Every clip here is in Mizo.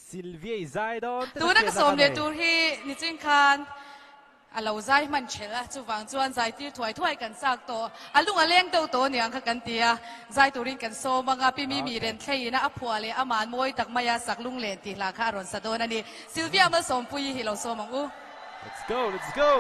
Sylvia i zai dawn te Tuna ka hriatna sawm ka leh nei. tur hi nichin khan a lo zai hman thelh a, chuvang chuan zai tir thuai thuai kan chak tawh. A lung a leng deuh tawh aniang kha kan ti a, zai turin kan sawm ang a, Pi Mimi Okay. Renthlei ina a phuah leh aman mawi tak maia sak lunglen tih hla kha a rawn sa dawn a ni. Sylvia Malsawmpuii hi lo sawm ang u. Let's go, let's go.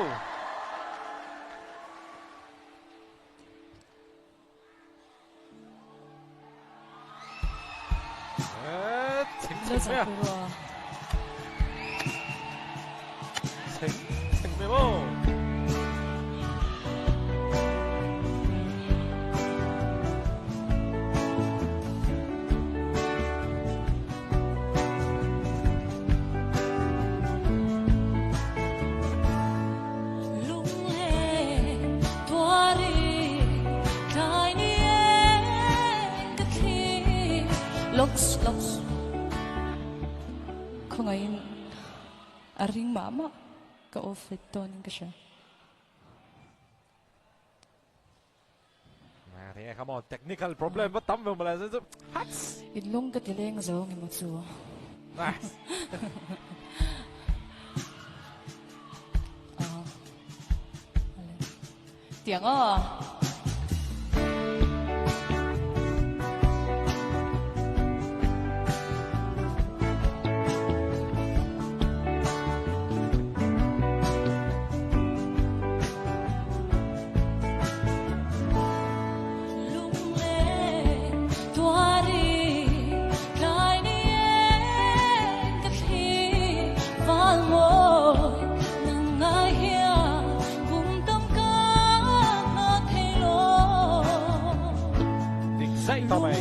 Loks loks Khawngaihin a ring mah mah ka off let dawn in ka hria. Come on, technical problem va tam ve mawle chu hats. In lung ka ti leng zo nge maw chu. Nice. Tiang aw. Dik zaih tawh mai.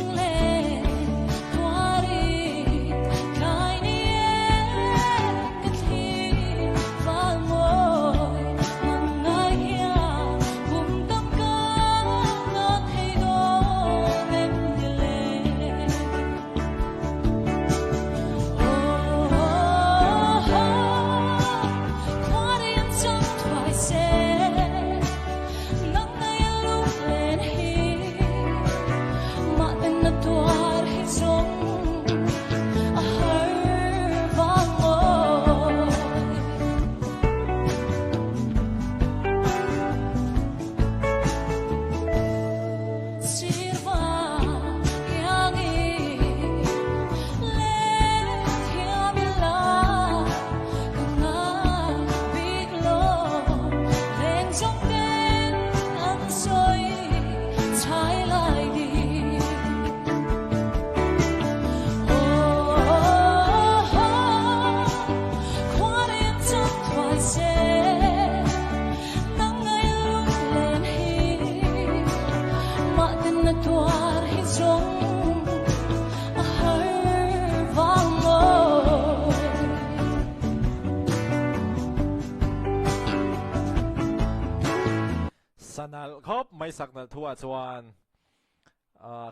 Sanal khawp mai sak nalh thu ah chuan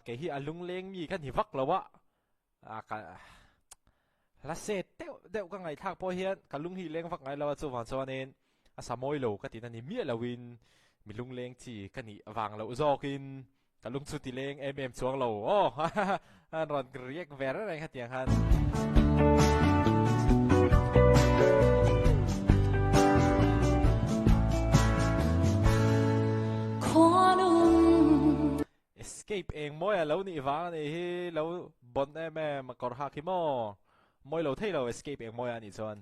kei hi a lungleng mi ka ni vak lo a, ka la set deuh deuh ka ngaihthlak pawh hian ka lung hi leng vak ngai lo a, chuvang chuanin a sa mawi lo ka tina ni miah loin mi lungleng chi ka nih vang loh zawkin ka lung chu ti leng em em chuang lo aw an rawn react ve reng reng hetiang khan. Escape eng mawi a lo nih vang a nih hi lo bon em em a kawr hak hi maw mawi lo thei lo escape eng mawi a nih chuan.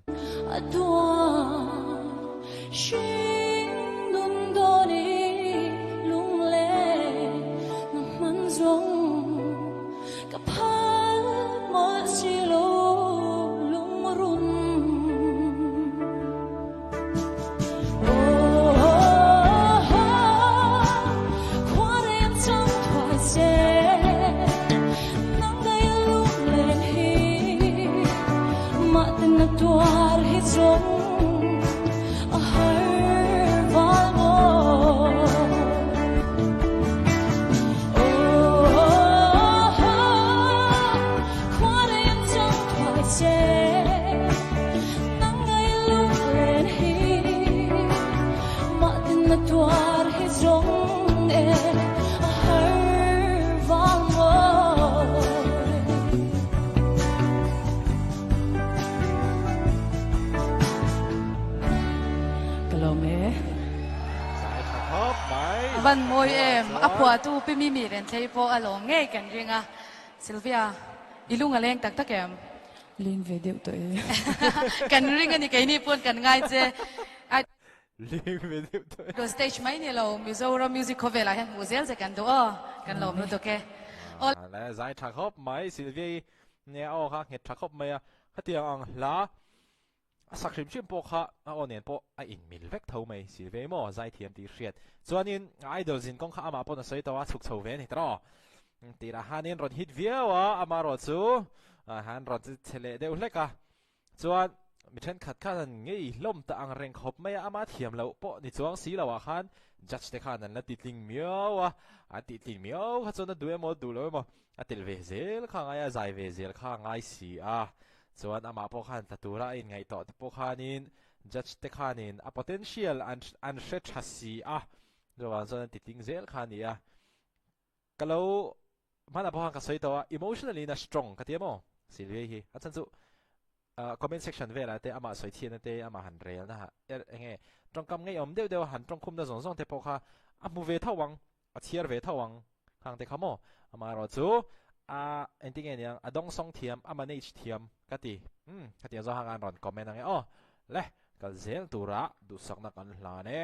Van mawi em, a phuahtu Pi Mimi Renthlei pawh a lawm ngei kan ring a. Sylvia, i lung a leng tak tak em? Leng ve deuh tawh e. Kan ring a ni, keini pawn kan ngai che. Leng ve deuh tawh e. Idol stage mai ni lo, Mizoram music khawvelah hian hmuh zel che kan duh aw, kan lawm lutuk e. Aw. Le zai tha khawp mai, Sylvia i nia aw kha nghet tha khawp mai a, khatiang ang hla A sak hrim hrim pawh kha a aw nen pawh a inmil vek tho mai si ve maw zaithiam tih hriat. Chuanin a idol zin kawng kha amah pawn a sawi tawh a, chhuk chho ve a ni ta rawh. Tirah hanin rawn hit viau a, amarawh chu han rawn che leh deuh hlek a. Chuan mi thenkhat khan an ngei hlawm ta ang reng khawp mai a, ama thiam loh pawh ni chuang si lo ah khan judge te khan an la titling miau a, an titling miau kha chuan a duh emaw duh lo emaw a tel ve zel kha a ngai a, zai ve zel kha a ngai si a. Chuan amah pawh khan tla tura a inngaihtuah te pawh khanin judge te khanin a potential an an hre tha si a, chuvang chuan an ti tling zel kha a ni a. Ka lo hmanah pawh khan ka sawi tawh a, emotionally in a strong ka ti em aw Sylvia hi. A chhan chu comment section velah te amah sawi chhiatna te amah han relna ha er enge tawngkam ngeiawm deuh deuh a han tawngkhumna zawng zawng te pawh kha a hmu ve tho ang. A chhiar ve tho ang khang te kha maw? Amaherawh chu a engtin nge niang a dawngsawng thiam, a manage thiam ka ti. Umm hetiang zawng hang an rawn comment ange aw. Le, kal zel tura duhsakna kan hlan e.